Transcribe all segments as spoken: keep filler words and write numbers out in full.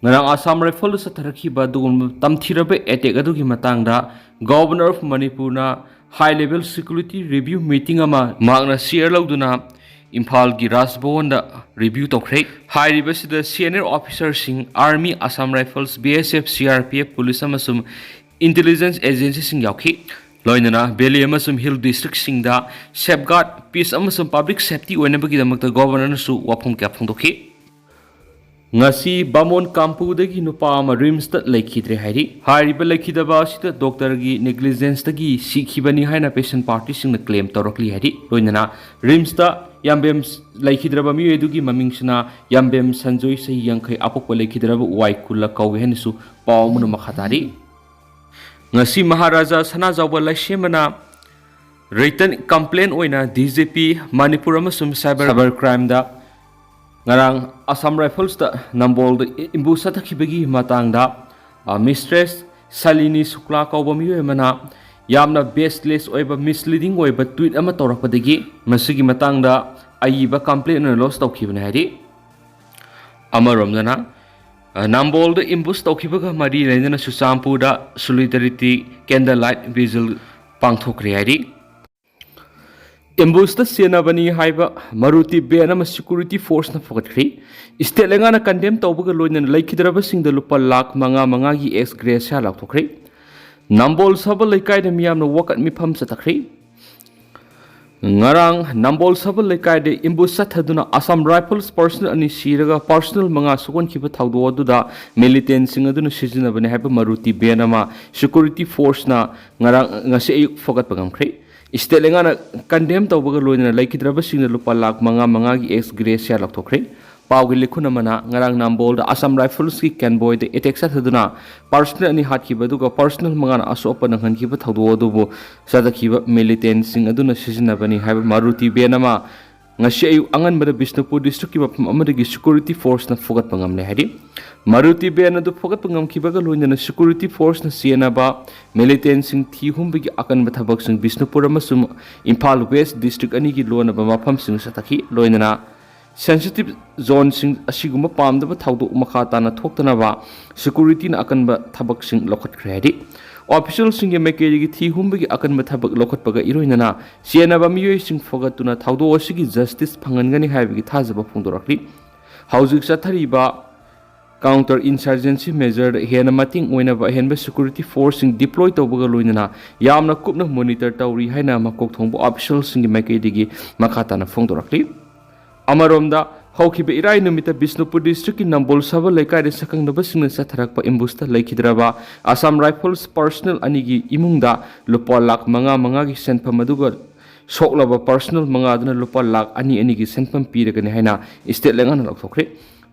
ꯉꯔꯥꯡ ꯑꯁꯥꯝ ꯔꯥꯏꯐꯜꯗ ꯆꯠꯊꯔꯛꯈꯤꯕ ꯑꯗꯨꯒꯨꯝꯕ ꯇꯝꯊꯤꯔꯕ ꯑꯦꯇꯦꯛ ꯑꯗꯨꯒꯤ ꯃꯇꯥꯡꯗ Governor of ꯃꯅꯤꯄꯨꯔꯅ high level security review meeting ꯑꯃ ꯃꯍꯥꯛꯅ ꯆꯤꯌꯔ ꯂꯧꯗꯨꯅ ꯏꯝꯐꯥꯜꯒꯤ ꯔꯥꯖ ꯚꯋꯟꯗ ꯔꯤꯚ꯭ꯌꯨ ꯇꯧꯈ꯭ꯔꯦ꯫ ꯍꯥꯏꯔꯤꯕꯁꯤꯗ ꯁꯤꯅꯤꯌꯔ ꯑꯣꯐꯤꯁꯔꯁꯤꯡ, army, Assam rifles, B S F, C R P F, police ꯑꯃꯁꯨꯡ ꯏꯟꯇꯦꯂꯤꯖꯦꯟꯁ ꯑꯦꯖꯦꯟꯁꯤꯁꯤꯡ ꯌꯥꯎꯈꯤ꯫ ꯂꯣꯏꯅꯅ ꯚꯦꯂꯤ ꯑꯃꯁꯨꯡ ꯍꯤꯜ ꯗꯤꯁꯇ꯭ꯔꯤꯛꯁꯤꯡꯗ ꯁꯦꯐꯒꯥꯔꯗ, ꯄꯤꯁ ꯑꯃꯁꯨꯡ ꯄꯕ꯭ꯂꯤꯛ ꯁꯦꯐꯇꯤ ꯑꯣꯏꯅꯕꯒꯤꯗꯃꯛꯇ ꯒꯣꯚꯔꯅꯔꯅꯁꯨ ꯋꯥꯐꯝ ꯀꯌꯥ ꯐꯣꯡꯗꯣꯛꯈꯤ꯫ ꯉꯁꯤ ꯕꯥꯃꯣꯟ ꯀꯥꯝꯄꯨꯗꯒꯤ ꯅꯨꯄꯥ ꯑꯃ ꯔꯤꯝꯁꯇ ꯂꯩꯈꯤꯗ꯭ꯔꯦ ꯍꯥꯏꯔꯤ꯫ ꯍꯥꯏꯔꯤꯕ ꯂꯩꯈꯤꯗꯕ ꯑꯁꯤꯗ ꯗꯣꯛꯇꯔꯒꯤ ꯅꯦꯒ꯭ꯂꯤꯖꯦꯟꯁꯇꯒꯤ ꯁꯤꯈꯤꯕꯅꯤ ꯍꯥꯏꯅ ꯄꯦꯁꯦꯟ ꯄꯥꯔꯇꯤꯁꯤꯡꯅ ꯀ꯭ꯂꯦꯝ ꯇꯧꯔꯛꯂꯤ ꯍꯥꯏꯔꯤ꯫ ꯂꯣꯏꯅꯅ ꯔꯤꯝꯁꯇ ꯌꯥꯝꯕꯦꯝ ꯂꯩꯈꯤꯗ꯭ꯔꯕ ꯃꯤꯑꯣꯏ ꯑꯗꯨꯒꯤ ꯃꯃꯤꯡꯁꯤꯅ ꯌꯥꯝꯕꯦꯝ ꯁꯟꯖꯣꯏ, ꯆꯍꯤ ꯌꯥꯡꯈꯩ, ꯑꯄꯣꯛꯄ ꯂꯩꯈꯤꯗ꯭ꯔꯕ ꯋꯥꯏ ꯀꯨꯜꯂ ꯀꯧꯏ ꯍꯥꯏꯅꯁꯨ ꯄꯥꯎ ꯑꯃꯅ ꯃꯈꯥ ꯇꯥꯔꯤ꯫ ꯉꯁꯤ ꯃꯍꯥꯔꯥꯖꯥ ꯁꯅꯥꯖꯥꯎꯕ ꯂꯩꯁꯦꯝꯕꯅ ꯔꯤꯇꯟ ꯀꯝꯄ꯭ꯂꯦꯟ ꯑꯣꯏꯅ ꯗꯤ ꯖꯤ ꯄꯤ ꯃꯅꯤꯄꯨꯔ ꯑꯃꯁꯨꯡ ꯁꯥꯏꯕꯔ, ꯁꯥꯏꯕꯔ ꯀ꯭ꯔꯥꯏꯝꯗ ꯉꯔꯥꯡ ꯑꯁꯥꯝ ꯔꯥꯏꯐꯜꯁꯇ ꯅꯝꯕꯣꯜꯗ ꯑꯦꯝꯕꯨꯁ ꯆꯠꯊꯈꯤꯕꯒꯤ ꯃꯇꯥꯡꯗ, ꯑ, ꯃꯤꯁꯇ꯭ꯔꯦꯁ ꯁꯥꯂꯤꯅꯤ ꯁꯨꯛꯂꯥ ꯀꯧꯕ ꯃꯤꯑꯣꯏ ꯑꯃꯅ ꯌꯥꯝꯅ ꯕꯦꯁꯂꯦꯁ ꯑꯣꯏꯕ, ꯃꯤꯁꯂꯤꯗꯤꯡ ꯑꯣꯏꯕ ꯇ꯭ꯋꯤꯠ ꯑꯃ ꯇꯧꯔꯛꯄꯗꯒꯤ ꯃꯁꯤꯒꯤ ꯃꯇꯥꯡꯗ ꯑꯏꯕ ꯀꯝꯄ꯭ꯂꯦꯟ ꯑꯣꯏꯅ ꯂꯣꯗꯖ ꯇꯧꯈꯤꯕꯅꯤ ꯍꯥꯏꯔꯤ꯫ ꯑꯃꯔꯣꯝꯗꯅ, ꯑ, ꯅꯝꯕꯣꯜꯗ ꯑꯦꯝꯕꯨꯁ ꯇꯧꯈꯤꯕꯒ ꯃꯔꯤ ꯂꯩꯅꯅ ꯆꯨꯔꯆꯥꯟꯄꯨꯔꯗ ꯁꯣꯂꯤꯗꯥꯔꯤꯇꯤ ꯀꯦꯟꯗꯜ ꯂꯥꯏꯠ ꯚꯤꯖꯤꯜ ꯄꯥꯡꯊꯣꯛꯈ꯭ꯔꯦ ꯍꯥꯏꯔꯤ꯫ ꯑꯦꯝꯕꯨꯁꯇ ꯆꯦꯟꯅꯕꯅꯤ ꯍꯥꯏꯕ ꯃꯔꯨꯇꯤ ꯚꯦꯟ ꯑꯃ ꯁꯦꯀ꯭ꯌꯨꯔꯤꯇꯤ ꯐꯣꯔꯁꯅ ꯐꯒꯠꯈ꯭ꯔꯦ꯫ ꯁ꯭ꯇꯦꯠ ꯂꯩꯉꯥꯛꯅ ꯀꯟꯗꯦꯝ ꯇꯧꯕꯒ ꯂꯣꯏꯅꯅ ꯂꯩꯈꯤꯗ꯭ꯔꯕꯁꯤꯡꯗ ꯂꯨꯄꯥ ꯂꯥꯈ ꯃꯉꯥ ꯃꯉꯥꯒꯤ ꯑꯦꯛꯁ ꯒ꯭ꯔꯦꯁꯤꯌꯥ ꯂꯥꯎꯊꯣꯛꯈ꯭ꯔꯦ꯫ ꯅꯝꯕꯣꯜ ꯁꯕꯜ ꯂꯩꯀꯥꯏꯗ ꯃꯤꯌꯥꯝꯅ ꯋꯥꯀꯠ ꯃꯤꯐꯝ ꯆꯠꯊꯈ꯭ꯔꯦ꯫ ꯉꯔꯥꯡ ꯅꯝꯕꯣꯜ ꯁꯕꯜ ꯂꯩꯀꯥꯏꯗ ꯑꯦꯝꯕꯨꯁ ꯆꯠꯊꯗꯨꯅ ꯑꯁꯥꯝ ꯔꯥꯏꯐꯜꯁ ꯄꯔꯁꯅꯦꯜ ꯑꯅꯤ ꯁꯤꯔꯒ ꯄꯔꯁꯅꯦꯜ ꯃꯉꯥ ꯁꯣꯛꯍꯟꯈꯤꯕ ꯊꯧꯗꯣꯛ ꯑꯗꯨꯗ ꯃꯤꯂꯤꯇꯦꯟꯁꯤꯡ ꯑꯗꯨꯅ ꯁꯤꯖꯤꯟꯅꯕꯅꯤ ꯍꯥꯏꯕ ꯃꯔꯨꯇꯤ ꯚꯦꯟ ꯑꯃ ꯁꯦꯀ꯭ꯌꯨꯔꯤꯇꯤ ꯐꯣꯔꯁꯅ ꯉꯔꯥꯡ, ꯉꯁꯤ ꯑꯌꯨꯛ ꯐꯒꯠꯄ ꯉꯝꯈ꯭ꯔꯦ꯫ ꯁ꯭ꯇꯦꯠ ꯂꯩꯉꯥꯛꯅ ꯀꯟꯗꯦꯝ ꯇꯧꯕꯒ ꯂꯣꯏꯅꯅ ꯂꯩꯈꯤꯗ꯭ꯔꯕꯁꯤꯡꯅ ꯂꯨꯄꯥ ꯂꯥꯈ ꯃꯉꯥ ꯃꯉꯥꯒꯤ ꯑꯦꯛꯁ ꯒ꯭ꯔꯦꯁꯤꯌꯥ ꯂꯧꯊꯣꯛꯈ꯭ꯔꯦ꯫ ꯄꯥꯎꯒꯤ ꯂꯤꯈꯨꯟ ꯑꯃꯅ ꯉꯔꯥꯡ ꯅꯝꯕꯣꯜꯗ ꯑꯁꯥꯝ ꯔꯥꯏꯐꯜꯁꯀꯤ ꯀꯦꯟꯕꯣꯏꯗ ꯑꯦꯇꯦꯛ ꯆꯠꯊꯗꯨꯅ ꯄꯔꯁꯅꯦꯜ ꯑꯅꯤ ꯍꯥꯠꯈꯤꯕ ꯑꯗꯨꯒ ꯄꯔꯁꯅꯦꯜ ꯃꯉꯥꯅ ꯑꯁꯣꯛ ꯑꯄꯟ ꯅꯪꯍꯟꯈꯤꯕ ꯊꯧꯗꯣꯛ ꯑꯗꯨꯕꯨ ꯆꯠꯊꯈꯤꯕ ꯃꯤꯂꯤꯇꯦꯟꯁꯤꯡ ꯑꯗꯨꯅ ꯁꯤꯖꯤꯟꯅꯕꯅꯤ ꯍꯥꯏꯕ ꯃꯔꯨꯇꯤ ꯚꯦꯟ ꯑꯃ ꯉꯁꯤ ꯑꯌꯨꯛ ꯑꯉꯟꯕꯗ ꯕꯤꯁꯅꯨꯄꯨꯔ ꯗꯤꯁꯇ꯭ꯔꯤꯛꯀꯤ ꯃꯐꯝ ꯑꯃꯗꯒꯤ ꯁꯦꯀ꯭ꯌꯨꯔꯤꯇꯤ ꯐꯣꯔꯁꯅ ꯐꯨꯒꯠꯄ ꯉꯝꯂꯦ ꯍꯥꯏꯔꯤ꯫ ꯃꯔꯨꯇꯤ ꯚꯦꯟ ꯑꯗꯨ ꯐꯨꯒꯠꯄ ꯉꯝꯈꯤꯕꯒ ꯂꯣꯏꯅꯅ ꯁꯦꯀ꯭ꯌꯨꯔꯤꯇꯤ ꯐꯣꯔꯁꯅ ꯆꯦꯟꯅꯕ ꯃꯤꯂꯤꯇꯦꯟꯁꯤꯡ ꯊꯤ ꯍꯨꯝꯕꯒꯤ ꯑꯀꯟꯕ ꯊꯕꯛꯁꯤꯡ ꯕꯤꯁꯅꯨꯄꯨꯔ ꯑꯃꯁꯨꯡ ꯏꯝꯐꯥꯜ ꯋꯦꯁ ꯗꯤꯁꯇ꯭ꯔꯤꯛ ꯑꯅꯤꯒꯤ ꯂꯣꯟꯅꯕ ꯃꯐꯝꯁꯤꯡꯗ ꯆꯠꯊꯈꯤ꯫ ꯂꯣꯏꯅꯅ ꯁꯦꯟꯁꯤꯇꯤꯚ ꯖꯣꯟꯁꯤꯡ ꯑꯁꯤꯒꯨꯝꯕ ꯄꯥꯝꯗꯕ ꯊꯧꯗꯣꯛ ꯃꯈꯥ ꯇꯥꯅ ꯊꯣꯛꯇꯅꯕ ꯁꯦꯀ꯭ꯌꯨꯔꯤꯇꯤꯅ ꯑꯀꯟꯕ ꯊꯕꯛꯁꯤꯡ ꯂꯧꯈꯠꯈ꯭ꯔꯦ ꯍꯥꯏꯔꯤ꯫ ꯑꯣꯐꯤꯁꯤꯌꯦꯜꯁꯤꯡꯒꯤ ꯃꯥꯏꯀꯩꯗꯒꯤ ꯊꯤ ꯍꯨꯝꯕꯒꯤ ꯑꯀꯟꯕ ꯊꯕꯛ ꯂꯧꯈꯠꯄꯒ ꯏꯔꯣꯏꯅꯅ ꯆꯦꯟꯅꯕ ꯃꯤꯑꯣꯏꯁꯤꯡ ꯐꯒꯠꯇꯨꯅ ꯊꯧꯗꯣꯛ ꯑꯁꯤꯒꯤ ꯖꯁꯇꯤꯁ ꯐꯪꯍꯟꯒꯅꯤ ꯍꯥꯏꯕꯒꯤ ꯊꯥꯖꯕ ꯐꯣꯡꯗꯣꯔꯛꯂꯤ꯫ ꯍꯧꯖꯤꯛ ꯆꯠꯊꯔꯤꯕ ꯀꯥꯎꯟꯇꯔ ꯏꯟꯁꯔꯖꯦꯟꯁꯤ ꯃꯦꯖꯔꯗ ꯍꯦꯟꯅ ꯃꯇꯦꯡ ꯑꯣꯏꯅꯕ ꯑꯍꯦꯟꯕ ꯁꯦꯀ꯭ꯌꯨꯔꯤꯇꯤ ꯐꯣꯔꯁꯁꯤꯡ ꯗꯤꯄ꯭ꯂꯣꯏ ꯇꯧꯕꯒ ꯂꯣꯏꯅꯅ ꯌꯥꯝꯅ ꯀꯨꯞꯅ ꯃꯣꯅꯤꯇꯔ ꯇꯧꯔꯤ ꯍꯥꯏꯅ ꯃꯀꯣꯛ ꯊꯣꯡꯕ ꯑꯣꯐꯤꯁꯤꯌꯦꯜꯁꯤꯡꯒꯤ ꯃꯥꯏꯀꯩꯗꯒꯤ ꯃꯈꯥ ꯇꯥꯅ ꯐꯣꯡꯗꯣꯔꯛꯂꯤ꯫ ꯑꯃꯔꯣꯝꯗ, ꯍꯧꯈꯤꯕ ꯏꯔꯥꯏ ꯅꯨꯃꯤꯠꯇ ꯕꯤꯁꯅꯨꯄꯨꯔ ꯗꯤꯁꯇ꯭ꯔꯤꯛꯀꯤ ꯅꯝꯕꯣꯜ ꯁꯕ ꯂꯩꯀꯥꯏꯗ ꯁꯛꯈꯪꯅꯕꯁꯤꯡꯅ ꯆꯠꯊꯔꯛꯄ ꯑꯦꯝꯕꯨꯁꯇ ꯂꯩꯈꯤꯗ꯭ꯔꯕ ꯑꯁꯥꯝ ꯔꯥꯏꯐꯜꯁ ꯄꯔꯁꯅꯦꯜ ꯑꯅꯤꯒꯤ ꯏꯃꯨꯡꯗ ꯂꯨꯄꯥ ꯂꯥꯈ ꯃꯉꯥ ꯃꯉꯥꯒꯤ ꯁꯦꯟꯐꯝ ꯑꯗꯨꯒ ꯁꯣꯛꯂꯕ ꯄꯔꯁꯅꯦꯜ ꯃꯉꯥꯗꯨꯅ ꯂꯨꯄꯥ ꯂꯥꯈ ꯑꯅꯤ ꯑꯅꯤꯒꯤ ꯁꯦꯟꯐꯝ ꯄꯤꯔꯒꯅꯤ ꯍꯥꯏꯅ ꯁ꯭ꯇꯦꯠ ꯂꯩꯉꯥꯛꯅ ꯂꯥꯎꯊꯣꯛꯈ꯭ꯔꯦ꯫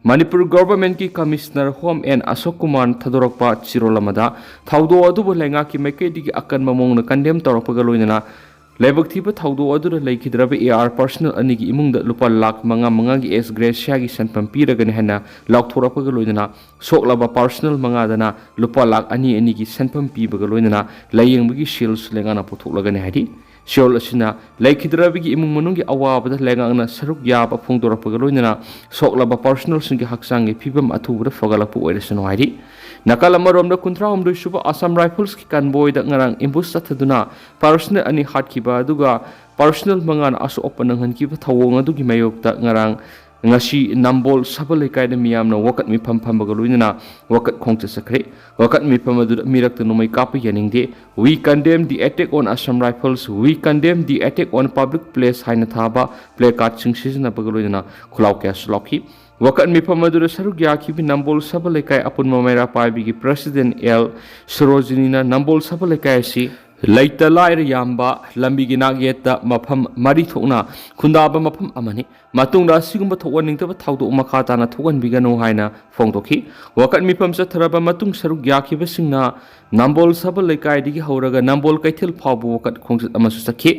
ꯃꯅꯤꯄꯨꯔ ꯒꯣꯚꯔꯟꯃꯦꯟꯠꯀꯤ ꯀꯃꯤꯁꯅꯔ ꯍꯣꯝ ꯑꯦꯟ ꯑꯁꯣꯛ ꯀꯨꯃꯥꯔꯅ ꯊꯥꯗꯣꯔꯛꯄ ꯆꯦꯔꯣꯜ ꯑꯃꯗ, ꯊꯧꯗꯣꯛ ꯑꯗꯨꯕꯨ ꯂꯩꯉꯥꯛꯀꯤ ꯃꯥꯏꯀꯩꯗꯒꯤ ꯑꯀꯟꯕ ꯃꯑꯣꯡꯗ ꯀꯟꯗꯦꯝ ꯇꯧꯔꯛꯄꯒ ꯂꯣꯏꯅꯅ ꯂꯥꯏꯕꯛ ꯊꯤꯕ ꯊꯧꯗꯣꯛ ꯑꯗꯨꯗ ꯂꯩꯈꯤꯗ꯭ꯔꯕ ꯑꯦ ꯑꯥꯔ ꯄꯔꯁꯅꯦꯜ ꯑꯅꯤꯒꯤ ꯏꯃꯨꯡꯗ ꯂꯨꯄꯥ ꯂꯥꯈ ꯃꯉꯥ ꯃꯉꯥꯒꯤ ꯑꯦꯛꯁ ꯒ꯭ꯔꯦꯁꯤꯌꯥꯒꯤ ꯁꯦꯟꯐꯝ ꯄꯤꯔꯒꯅꯤ ꯍꯥꯏꯅ ꯂꯥꯎꯊꯣꯔꯛꯄꯒ ꯂꯣꯏꯅꯅ ꯁꯣꯛꯂꯕ ꯄꯔꯁꯅꯦꯜ ꯃꯉꯥꯗꯅ ꯂꯨꯄꯥ ꯂꯥꯈ ꯑꯅꯤ ꯑꯅꯤꯒꯤ ꯁꯦꯟꯐꯝ ꯄꯤꯕꯒ ꯂꯣꯏꯅꯅ ꯂꯥꯏꯌꯦꯡꯕꯒꯤ ꯁꯦꯜꯁꯨ ꯂꯩꯉꯥꯛꯅ ꯄꯨꯊꯣꯛꯂꯒꯅꯤ ꯍꯥꯏꯔꯤ꯫ ꯁꯦꯜ ꯑꯁꯤꯅ ꯂꯩꯈꯤꯗ꯭ꯔꯕꯒꯤ ꯏꯃꯨꯡ ꯃꯅꯨꯡꯒꯤ ꯑꯋꯥꯕꯗ ꯂꯩꯉꯥꯛꯅ ꯁꯔꯨꯛ ꯌꯥꯕ ꯐꯣꯡꯗꯣꯔꯛꯄꯒ ꯂꯣꯏꯅꯅ ꯁꯣꯛꯂꯕ ꯄꯔꯁꯅꯦꯜꯁꯤꯡꯒꯤ ꯍꯛꯆꯥꯡꯒꯤ ꯐꯤꯕꯝ ꯑꯊꯨꯕꯗ ꯐꯒꯠꯂꯛꯄ ꯑꯣꯏꯔꯁꯅꯨ ꯍꯥꯏꯔꯤ꯫ ꯅꯥꯀꯜ ꯑꯃꯔꯣꯝꯗ, ꯀꯨꯟꯊ꯭ꯔꯥ ꯍꯨꯝꯗꯣꯏ ꯁꯨꯕ ꯑꯁꯥꯝ ꯔꯥꯏꯐꯜꯁꯀꯤ ꯀꯟꯕꯣꯏꯗ ꯉꯔꯥꯡ ꯑꯦꯝꯕꯨꯁ ꯆꯠꯊꯗꯨꯅ ꯄꯔꯁꯅꯦꯜ ꯑꯅꯤ ꯍꯥꯠꯈꯤꯕ ꯑꯗꯨꯒ ꯄꯔꯁꯅꯦꯜ ꯃꯉꯥꯅ ꯑꯁꯣꯛ ꯑꯄꯟ ꯅꯪꯍꯟꯈꯤꯕ ꯊꯧꯑꯣꯡ ꯑꯗꯨꯒꯤ ꯃꯥꯌꯣꯛꯇ ꯉꯔꯥꯡ, ꯉꯁꯤ ꯅꯝꯕꯣꯜ ꯁꯕ ꯂꯩꯀꯥꯏꯗ ꯃꯤꯌꯥꯝꯅ ꯋꯥꯀꯠ ꯃꯤꯐꯝ ꯐꯝꯕꯒ ꯂꯣꯏꯅꯅ ꯋꯥꯀꯠ ꯈꯣꯡꯆꯠ ꯆꯠꯈ꯭ꯔꯦ꯫ ꯋꯥꯀꯠ ꯃꯤꯐꯝ ꯑꯗꯨꯗ ꯃꯤꯔꯛꯇ ꯅꯣꯡꯃꯩ ꯀꯥꯞꯄ ꯌꯥꯅꯤꯡꯗꯦ, "We condemn the attack on Assam Rifles, we condemn the attack on public place" ꯍꯥꯏꯅ ꯊꯥꯕ ꯄ꯭ꯂꯦ ꯀꯥꯔꯗꯁꯤꯡ ꯁꯤꯖꯤꯟꯅꯕꯒ ꯂꯣꯏꯅꯅ ꯈꯣꯜꯂꯥꯎ ꯀꯌꯥꯁꯨ ꯂꯥꯎꯈꯤ꯫ ꯋꯥꯀꯠ ꯃꯤꯐꯝ ꯑꯗꯨꯗ ꯁꯔꯨꯛ ꯌꯥꯈꯤꯕ ꯅꯝꯕꯣꯜ ꯁꯕ ꯂꯩꯀꯥꯏ ꯑꯄꯨꯟꯕ ꯃꯩꯔꯥ ꯄꯥꯏꯕꯤꯒꯤ ꯄ꯭ꯔꯦꯁꯤꯗꯦꯟꯠ ꯑꯦꯜ ꯁꯣꯔꯣꯖꯤꯅꯤꯅ ꯅꯝꯕꯣꯜ ꯁꯕ ꯂꯩꯀꯥꯏ ꯑꯁꯤ ꯂꯩꯇ ꯂꯥꯏꯔ ꯌꯥꯝꯕ, ꯂꯝꯕꯤꯒꯤ ꯅꯥꯛꯌꯦꯠꯇ ꯃꯐꯝ ꯃꯔꯤ ꯊꯣꯛꯅ ꯈꯨꯟꯗꯥꯕ ꯃꯐꯝ ꯑꯃꯅꯤ꯫ ꯃꯇꯨꯡꯗ ꯑꯁꯤꯒꯨꯝꯕ ꯊꯣꯛꯍꯟꯅꯤꯡꯗꯕ ꯊꯧꯗꯣꯛ ꯃꯈꯥ ꯇꯥꯅ ꯊꯣꯛꯍꯟꯕꯤꯒꯅꯨ ꯍꯥꯏꯅ ꯐꯣꯡꯗꯣꯛꯈꯤ꯫ ꯋꯥꯀꯠ ꯃꯤꯐꯝ ꯆꯠꯊꯔꯕ ꯃꯇꯨꯡ ꯁꯔꯨꯛ ꯌꯥꯈꯤꯕꯁꯤꯡꯅ ꯅꯝꯕꯣꯜ ꯁꯕ ꯂꯩꯀꯥꯏꯗꯒꯤ ꯍꯧꯔꯒ ꯅꯝꯕꯣꯜ ꯀꯩꯊꯦꯜ ꯐꯥꯎꯕ ꯋꯥꯀꯠ ꯈꯣꯡꯆꯠ ꯑꯃꯁꯨ ꯆꯠꯈꯤ꯫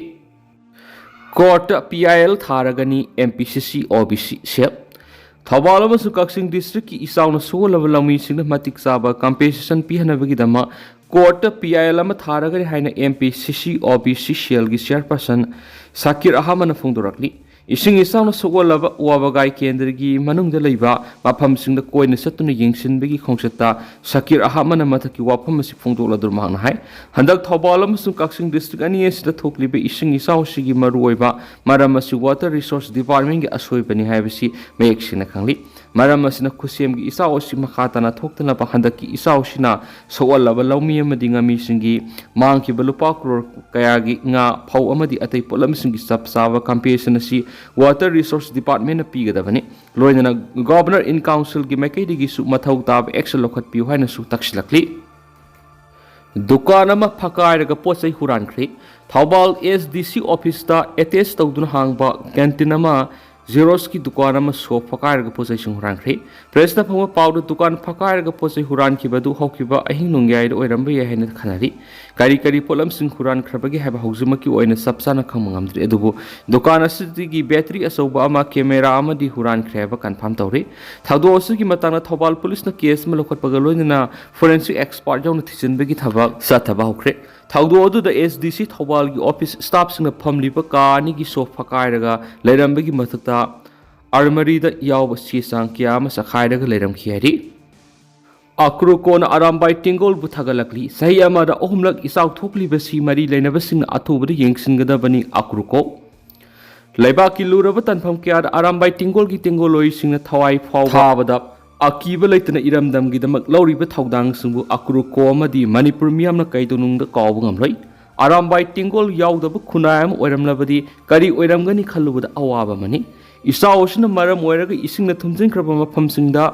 ꯀꯣꯔꯠꯇ P I L ꯊꯥꯔꯒꯅꯤ M P ꯁꯤ ꯁꯤ ꯑꯣ ꯕꯤ ꯁꯤ ꯁꯦꯜ꯫ ꯊꯧꯕꯥꯜ ꯑꯃꯁꯨꯡ ꯀꯛꯆꯤꯡ ꯗꯤꯁꯇ꯭ꯔꯤꯛꯀꯤ ꯏꯆꯥꯎꯅ ꯁꯣꯛꯍꯜꯂꯕ ꯂꯧꯃꯤꯁꯤꯡꯗ ꯃꯇꯤꯛ ꯆꯥꯕ ꯀꯝꯄꯦꯟꯁꯦꯁꯟ ꯄꯤꯍꯟꯅꯕꯒꯤꯗꯃꯛ ꯀꯣꯔꯠꯇ ꯄꯤ ꯑꯥꯏ ꯑꯦꯜ ꯑꯃ ꯊꯥꯔꯒꯅꯤ ꯍꯥꯏꯅ ꯑꯦꯝ ꯄꯤ ꯁꯤ ꯁꯤ ꯑꯣ ꯕꯤ ꯁꯤ ꯁꯦꯜꯒꯤ ꯆꯤꯌꯔꯄꯔꯁꯟ ꯁꯥꯀꯤꯔ ꯑꯍꯃꯗꯅ ꯐꯣꯡꯗꯣꯔꯛꯂꯤ꯫ ꯏꯁꯤꯡ ꯏꯆꯥꯎꯅ ꯁꯣꯛꯍꯜꯂꯕ ꯋꯥꯕꯒꯥꯏ ꯀꯦꯟꯗ꯭ꯔꯒꯤ ꯃꯅꯨꯡꯗ ꯂꯩꯕ ꯃꯐꯝꯁꯤꯡꯗ ꯀꯣꯏꯅ ꯆꯠꯇꯨꯅ ꯌꯦꯡꯁꯤꯟꯕꯒꯤ ꯈꯣꯡꯆꯠꯇ ꯁꯀꯤꯔ ꯑꯍꯃꯗꯅ ꯃꯊꯛꯀꯤ ꯋꯥꯐꯝ ꯑꯁꯤ ꯐꯣꯡꯗꯣꯛꯂꯗꯨꯅ ꯃꯍꯥꯛꯅ ꯍꯥꯏ, ꯍꯟꯗꯛ ꯊꯧꯕꯥꯜ ꯑꯃꯁꯨꯡ ꯀꯛꯆꯤꯡ ꯗꯤꯁꯇ꯭ꯔꯤꯛ ꯑꯅꯤ ꯑꯁꯤꯗ ꯊꯣꯛꯂꯤꯕ ꯏꯁꯤꯡ ꯏꯆꯥꯎ ꯑꯁꯤꯒꯤ ꯃꯔꯨꯑꯣꯏꯕ ꯃꯔꯝ ꯑꯁꯤ ꯋꯥꯇꯔ ꯔꯤꯁꯣꯔꯁ ꯗꯤꯄꯥꯔꯠꯃꯦꯟꯒꯤ ꯑꯁꯣꯏꯕꯅꯤ ꯍꯥꯏꯕꯁꯤ ꯃꯌꯦꯛ ꯁꯦꯡꯅ ꯈꯪꯂꯤ꯫ ꯃꯔꯝ ꯑꯁꯤꯅ ꯈꯨꯠꯁꯦꯝꯒꯤ ꯏꯆꯥꯎ ꯑꯁꯤ ꯃꯈꯥ ꯇꯥꯅ ꯊꯣꯛꯇꯅꯕ ꯍꯟꯗꯛꯀꯤ ꯏꯆꯥꯎ ꯑꯁꯤꯅ ꯁꯣꯛꯍꯜꯂꯕ ꯂꯧꯃꯤ ꯑꯃꯗꯤ ꯉꯥꯃꯤꯁꯤꯡꯒꯤ ꯃꯥꯡꯈꯤꯕ ꯂꯨꯄꯥ ꯀ꯭ꯔꯣꯔ ꯀꯌꯥꯒꯤ ꯉꯥ, ꯐꯧ ꯑꯃꯗꯤ ꯑꯇꯩ ꯄꯣꯠꯂꯝꯁꯤꯡꯒꯤ ꯆꯞ ꯆꯥꯕ ꯀꯝꯄꯦꯟꯁꯦꯁꯟ ꯑꯁꯤ ꯋꯥꯇꯔ ꯔꯤꯁꯣꯔꯁ ꯗꯤꯄꯥꯔꯠꯃꯦꯟꯅ ꯄꯤꯒꯗꯕꯅꯤ꯫ ꯂꯣꯏꯅꯅ ꯒꯣꯚꯔꯅꯔ ꯏꯟ ꯀꯥꯎꯟꯁꯤꯜꯒꯤ ꯃꯥꯏꯀꯩꯗꯒꯤꯁꯨ ꯃꯊꯧ ꯇꯥꯕ ꯑꯦꯛꯁꯟ ꯂꯧꯈꯠꯄꯤꯌꯨ ꯍꯥꯏꯅꯁꯨ ꯇꯛꯁꯤꯜꯂꯛꯂꯤ꯫ ꯗꯨꯀꯥꯟ ꯑꯃ ꯐꯀꯥꯏꯔꯒ ꯄꯣꯠ ꯆꯩ ꯍꯨꯔꯥꯟꯈ꯭ꯔꯦ꯫ ꯊꯧꯕꯥꯜ ꯑꯦꯁ ꯗꯤ ꯁꯤ ꯑꯣꯐꯤꯁꯇ ꯑꯦꯇꯦꯆ ꯇꯧꯗꯨꯅ ꯍꯥꯡꯕ ꯀꯦꯟꯇꯤꯟ ꯑꯃ, ꯖꯦꯔꯣꯛꯁꯀꯤ ꯗꯨꯀꯥꯟ ꯑꯃ ꯁꯣ ꯐꯀꯥꯏꯔꯒ ꯄꯣꯠ ꯆꯩꯁꯤꯡ ꯍꯨꯔꯥꯟꯈ꯭ꯔꯦ꯫ ꯄ꯭ꯔꯦꯁꯇ ꯐꯪꯕ ꯄꯥꯎꯗ ꯗꯨꯀꯥꯟ ꯐꯀꯥꯏꯔꯒ ꯄꯣꯠ ꯆꯩ ꯍꯨꯔꯥꯟꯈꯤꯕ ꯑꯗꯨ ꯍꯧꯈꯤꯕ ꯑꯍꯤꯡ ꯅꯣꯡꯌꯥꯏꯗ ꯑꯣꯏꯔꯝꯕ ꯌꯥꯏ ꯍꯥꯏꯅ ꯈꯟꯅꯔꯤ꯫ ꯀꯔꯤ ꯀꯔꯤ ꯄꯣꯠꯂꯝꯁꯤꯡ ꯍꯨꯔꯥꯟꯈ꯭ꯔꯕꯒꯦ ꯍꯥꯏꯕ ꯍꯧꯖꯤꯛꯃꯛꯀꯤ ꯑꯣꯏꯅ ꯆꯞ ꯆꯥꯅ ꯈꯪꯕ ꯉꯝꯗ꯭ꯔꯤ, ꯑꯗꯨꯕꯨ ꯗꯨꯀꯥꯟ ꯑꯁꯤꯗꯒꯤ ꯕꯦꯇ꯭ꯔꯤ ꯑꯆꯧꯕ ꯑꯃ, ꯀꯦꯃꯦꯔꯥ ꯑꯃꯗꯤ ꯍꯨꯔꯥꯟꯈ꯭ꯔꯦ ꯍꯥꯏꯕ ꯀꯟꯐꯥꯔꯝ ꯇꯧꯔꯤ꯫ ꯊꯧꯗꯣꯛ ꯑꯁꯤꯒꯤ ꯃꯇꯥꯡꯗ ꯊꯧꯕꯥꯜ ꯄꯨꯂꯤꯁꯅ ꯀꯦꯁ ꯑꯃ ꯂꯧꯈꯠꯄꯒ ꯂꯣꯏꯅꯅ ꯐꯣꯔꯦꯟꯁꯤꯛ ꯑꯦꯛꯁꯄꯥꯔꯠ ꯌꯥꯎꯅ ꯊꯤꯖꯤꯟꯕꯒꯤ ꯊꯕꯛ ꯆꯠꯊꯕ ꯍꯧꯈ꯭ꯔꯦ꯫ ꯊꯧꯗꯣꯛ ꯑꯗꯨꯗ ꯑꯦꯁ ꯗꯤ ꯁꯤ ꯊꯧꯕꯥꯜꯒꯤ ꯑꯣꯐꯤꯁ ꯁ꯭ꯇꯥꯐꯁꯤꯡꯅ ꯐꯝꯂꯤꯕ ꯀꯥ ꯑꯅꯤꯒꯤ ꯁꯣ ꯐꯀꯥꯏꯔꯒ ꯂꯩꯔꯝꯕꯒꯤ ꯃꯊꯛꯇ ꯑꯥꯔꯃꯔꯤꯗ ꯌꯥꯎꯕ ꯆꯦ ꯆꯥꯡ ꯀꯌꯥ ꯑꯃ ꯆꯈꯥꯏꯔꯒ ꯂꯩꯔꯝꯈꯤ ꯍꯥꯏꯔꯤ꯫ ꯑꯀ꯭ꯔꯨꯀꯣꯅ ꯑꯔꯥꯝꯕꯥꯏ ꯇꯦꯡꯒꯣꯜꯕꯨ ꯊꯥꯒꯠꯂꯛꯂꯤ꯫ ꯆꯍꯤ ꯑꯃꯗ ꯑꯍꯨꯝꯂꯛ ꯏꯆꯥꯎ ꯊꯣꯛꯂꯤꯕꯁꯤ ꯃꯔꯤ ꯂꯩꯅꯕꯁꯤꯡꯅ ꯑꯊꯨꯕꯗ ꯌꯦꯡꯁꯤꯟꯒꯗꯕꯅꯤ, ꯑꯀ꯭ꯔꯨꯀꯣ꯫ ꯂꯩꯕꯥꯛꯀꯤ ꯂꯨꯔꯕ ꯇꯥꯟꯐꯝ ꯀꯌꯥꯗ ꯑꯔꯥꯝꯕꯥꯏ ꯇꯦꯡꯒꯣꯜꯒꯤ ꯇꯦꯡꯒꯣꯜꯂꯣꯏꯁꯤꯡꯅ ꯊꯋꯥꯏ ꯐꯥꯎꯕ ꯊꯥꯕꯗ ꯑꯀꯤꯕ ꯂꯩꯇꯅ ꯏꯔꯝꯗꯝꯒꯤꯗꯃꯛ ꯂꯧꯔꯤꯕ ꯊꯧꯗꯥꯡꯁꯤꯡꯕꯨ ꯑꯀ꯭ꯔꯨꯀꯣ ꯑꯃꯗꯤ ꯃꯅꯤꯄꯨꯔ ꯃꯤꯌꯥꯝꯅ ꯀꯩꯗꯧꯅꯨꯡꯗ ꯀꯥꯎꯕ ꯉꯝꯂꯣꯏ꯫ ꯑꯔꯥꯝꯕꯥꯏ ꯇꯦꯡꯒꯣꯜ ꯌꯥꯎꯗꯕ ꯈꯨꯟꯅꯥꯏ ꯑꯃ ꯑꯣꯏꯔꯝꯂꯕꯗꯤ ꯀꯔꯤ ꯑꯣꯏꯔꯝꯒꯅꯤ ꯈꯜꯂꯨꯕꯗ ꯑꯋꯥꯕ ꯑꯃꯅꯤ꯫ ꯏꯆꯥꯎ ꯑꯁꯤꯅ ꯃꯔꯝ ꯑꯣꯏꯔꯒ ꯏꯁꯤꯡꯅ ꯊꯨꯝꯖꯤꯟꯈ꯭ꯔꯕ ꯃꯐꯝꯁꯤꯡꯗ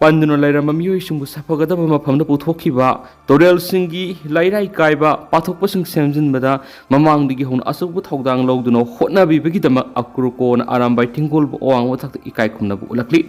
ꯄꯟꯗꯨꯅ ꯂꯩꯔꯝꯕ ꯃꯤꯑꯣꯏꯁꯤꯡꯕꯨ ꯁꯥꯐꯒꯗꯕ ꯃꯐꯝꯗ ꯄꯨꯊꯣꯛꯈꯤꯕ, ꯇꯨꯔꯦꯜꯁꯤꯡꯒꯤ ꯂꯩꯔꯥꯏ ꯀꯥꯏꯕ ꯄꯥꯊꯣꯛꯄꯁꯤꯡ ꯁꯦꯝꯖꯤꯟꯕꯗ ꯃꯃꯥꯡꯗꯒꯤ ꯍꯧꯅ ꯑꯆꯧꯕ ꯊꯧꯗꯥꯡ ꯂꯧꯗꯨꯅ ꯍꯣꯠꯅꯕꯤꯕꯒꯤꯗꯃꯛ ꯑꯀ꯭ꯔꯨꯀꯣꯅ ꯑꯔꯥꯝꯕꯥꯏ ꯇꯦꯡꯒꯣꯜꯕꯨ ꯑꯋꯥꯡꯕ ꯊꯥꯛꯇ ꯏꯀꯥꯏ ꯈꯨꯝꯅꯕ ꯎꯠꯂꯛꯂꯤ꯫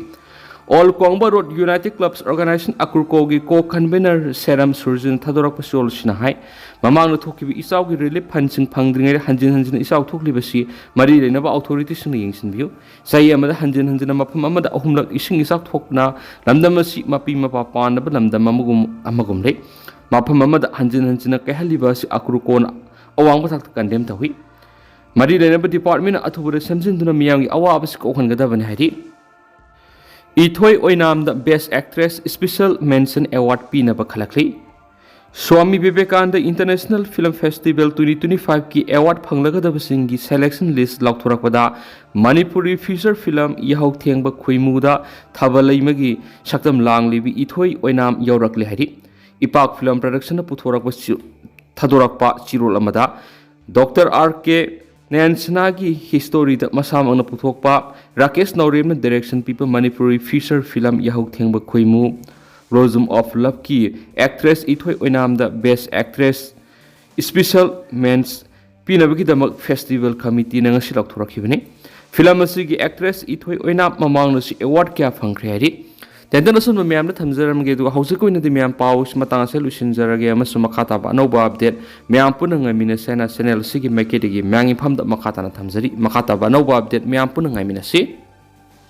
ꯑꯣꯜ ꯀꯣꯡꯕ ꯔꯣꯗ ꯌꯨꯅꯥꯏꯇꯦꯗ ꯀ꯭ꯂꯕꯁ ꯑꯣꯔꯒꯅꯥꯏꯖꯦꯁꯟ, ꯑꯀ꯭ꯔꯨꯀꯣꯒꯤ ꯀꯣ ꯀꯟꯚꯦꯅꯔ ꯁꯦꯔꯝ ꯁꯨꯔꯖꯤꯅ ꯊꯥꯗꯣꯔꯛꯄ ꯆꯦꯔꯣꯜꯁꯤꯅ ꯍꯥꯏ, ꯃꯃꯥꯡꯗ ꯊꯣꯛꯈꯤꯕ ꯏꯆꯥꯎꯒꯤ ꯔꯤꯂꯤꯐ ꯐꯟꯁꯤꯡ ꯐꯪꯗ꯭ꯔꯤꯉꯩꯗ ꯍꯟꯖꯤꯟ ꯍꯟꯖꯤꯟ ꯏꯆꯥꯎ ꯊꯣꯛꯂꯤꯕꯁꯤ ꯃꯔꯤ ꯂꯩꯅꯕ ꯑꯣꯊꯣꯔꯤꯇꯤꯁꯤꯡꯅ ꯌꯦꯡꯁꯤꯟꯕꯤꯌꯨ꯫ ꯆꯍꯤ ꯑꯃꯗ ꯍꯟꯖꯤꯟ ꯍꯟꯖꯤꯟꯅ ꯃꯐꯝ ꯑꯃꯗ ꯑꯍꯨꯝꯂꯛ ꯏꯁꯤꯡ ꯏꯆꯥꯎ ꯊꯣꯛꯇꯨꯅ ꯂꯝꯗꯝ ꯑꯁꯤ ꯃꯄꯤ ꯃꯄꯥ ꯄꯥꯟꯗꯕ ꯂꯝꯗꯝ ꯑꯃꯒꯨꯝ, ꯑꯃꯒꯨꯝ ꯂꯩ꯫ ꯃꯐꯝ ꯑꯃꯗ ꯍꯟꯖꯤꯟ ꯍꯟꯖꯤꯟꯅ ꯀꯥꯏꯍꯜꯂꯤꯕ ꯑꯁꯤ ꯑꯀ꯭ꯔꯨꯀꯣꯅ ꯑꯋꯥꯡꯕ ꯊꯥꯛꯇ ꯀꯟꯗꯦꯝ ꯇꯧꯏ꯫ ꯃꯔꯤ ꯂꯩꯅꯕ ꯗꯤꯄꯥꯔꯠꯃꯦꯟꯅ ꯑꯊꯨꯕꯗ ꯁꯦꯝꯖꯤꯟꯗꯨꯅ ꯃꯤꯌꯥꯝꯒꯤ ꯑꯋꯥꯕꯁꯤ ꯀꯣꯛꯍꯟꯒꯗꯕꯅꯤ ꯍꯥꯏꯔꯤ꯫ ꯏꯊꯣꯏ ꯑꯣꯏꯅꯥꯝꯗ Best Actress Special Mention Award ꯄꯤꯅꯕ ꯈꯜꯂꯛꯂꯤ꯫ Swami Vivekananda International Film Festival twenty twenty five ꯀꯤ ꯑꯦꯋꯥꯔꯗ ꯐꯪꯂꯒꯗꯕꯁꯤꯡꯒꯤ selection list ꯂꯥꯎꯊꯣꯔꯛꯄꯗ ꯃꯅꯤꯄꯨꯔꯤ feature film ꯌꯥꯍꯧ ꯊꯦꯡꯕ ꯈꯨꯏꯃꯨꯗ ꯊꯥꯕꯜ ꯂꯩꯃꯒꯤ ꯁꯛꯇꯝ ꯂꯥꯡꯂꯤꯕꯤ ꯏꯊꯣꯏ ꯑꯣꯏꯅꯥꯝ ꯌꯧꯔꯛꯂꯦ ꯍꯥꯏꯔꯤ꯫ ꯏꯄꯥꯛ Film Productionꯅ ꯄꯨꯊꯣꯔꯛꯄ ꯆꯤ-, ꯊꯥꯗꯣꯔꯛꯄ ꯆꯤꯔꯣꯜ ꯑꯃꯗ ꯗꯣꯛꯇꯔ ꯑꯥꯔ ꯀꯦ ꯅꯌꯟꯁꯅꯥꯒꯤ historyꯗ ꯃꯁꯥꯃꯛꯅ ꯄꯨꯊꯣꯛꯄ ꯔꯥꯀꯦꯁ ꯅꯥꯎꯔꯦꯝꯅ direction ꯄꯤꯕ ꯃꯅꯤꯄꯨꯔꯤ feature film ꯌꯥꯍꯧ ꯊꯦꯡꯕ ꯈꯨꯏꯃꯨ Rosum of Loveꯀꯤ actress ꯏꯊꯣꯏ ꯑꯣꯏꯅꯥꯝꯗ Best Actress Special Mention ꯄꯤꯅꯕꯒꯤꯗꯃꯛ festival committeeꯅ ꯉꯁꯤ ꯂꯥꯎꯊꯣꯔꯛꯈꯤꯕꯅꯤ꯫ Film ꯑꯁꯤꯒꯤ actress ꯏꯊꯣꯏ ꯑꯣꯏꯅꯥꯝ ꯃꯃꯥꯡꯗꯁꯨ ꯑꯦꯋꯥꯔꯗ ꯀꯌꯥ ꯐꯪꯈ꯭ꯔꯦ ꯍꯥꯏꯔꯤ꯫ ꯇꯦꯟꯇꯅ ꯑꯁꯨꯝꯕ ꯃꯌꯥꯝꯗ ꯊꯝꯖꯔꯝꯒꯦ, ꯑꯗꯨꯒ ꯍꯧꯖꯤꯛꯀꯤ ꯑꯣꯏꯅꯗꯤ ꯃꯌꯥꯝ ꯄꯥꯎꯁꯤ ꯃꯇꯥꯡ ꯑꯁꯤꯗ ꯂꯣꯏꯁꯤꯟꯖꯔꯒꯦ, ꯑꯃꯁꯨꯡ ꯃꯈꯥ ꯇꯥꯕ ꯑꯅꯧꯕ update ꯃꯌꯥꯝ ꯄꯨꯟꯅ ꯉꯥꯏꯃꯤꯟꯅꯁꯦ ꯍꯥꯏꯅ channel ꯑꯁꯤꯒꯤ ꯃꯥꯏꯀꯩꯗꯒꯤ ꯃꯌꯥꯝꯒꯤ ꯐꯝꯗ ꯃꯈꯥ ꯇꯥꯅ ꯊꯝꯖꯔꯤ꯫ ꯃꯈꯥ ꯇꯥꯕ ꯑꯅꯧꯕ update ꯃꯌꯥꯝ ꯄꯨꯟꯅ ꯉꯥꯏꯃꯤꯟꯅꯁꯤ꯫